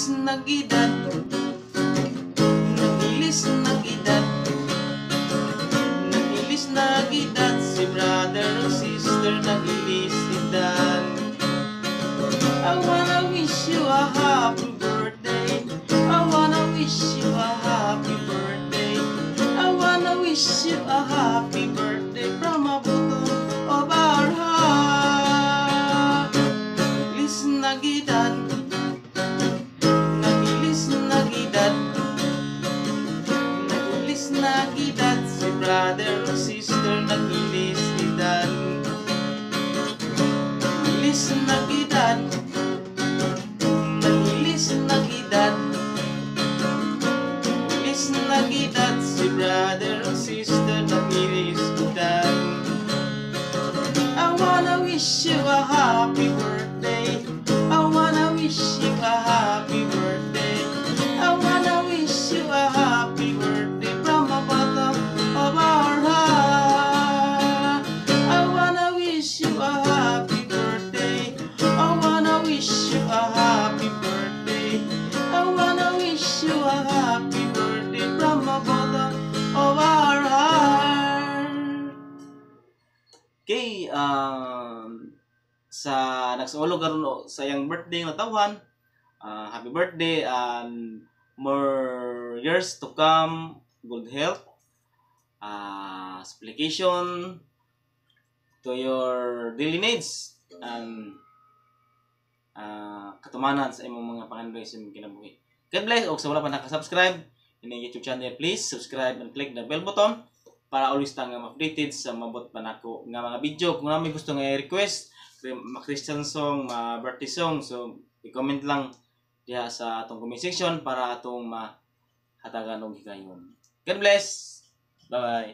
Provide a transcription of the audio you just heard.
Nag-ilis nag-edad. Nag-ilis nag-edad. Nag-ilis nag-edad. Si brother o sister nag-ilis edad. I wanna wish you a happy birthday. I wanna wish you a happy birthday. I wanna wish you a happy birthday from a bottom of our heart. Ilis nag-edad. Nag-ilis nag-edad. Nag-ilis nag-edad. Si brother o sister nag-ilis edad. Ilis nag-edad. Nag-ilis nag-edad. Ilis nag-edad. Si brother o sister nag-ilis edad. I wanna wish you a happy birthday. I wanna wish you a happy birthday. I wanna wish you a happy birthday from the bottom of our heart. I wanna wish you a happy birthday. I wanna wish you a happy birthday. I wanna wish you a happy birthday from the bottom of our heart. Okay, sa nagsaulog karon sa iyang birthday nga tawhan, happy birthday and more years to come, good health, supplication to your daily needs and katumanan sa imong mga pangandoy sa imong kinabuhi. God bless. Og sa wala pa nakasubscribe ining YouTube channel, please subscribe and click the bell button para always ta nga updated sa mabot pa nako nga mga video. Kung naa may gusto nga i-request, ma Christian song, ma birthday song, so i-comment lang diha sa atong comment section para atong mahatagan og higayon. God bless. Bye bye.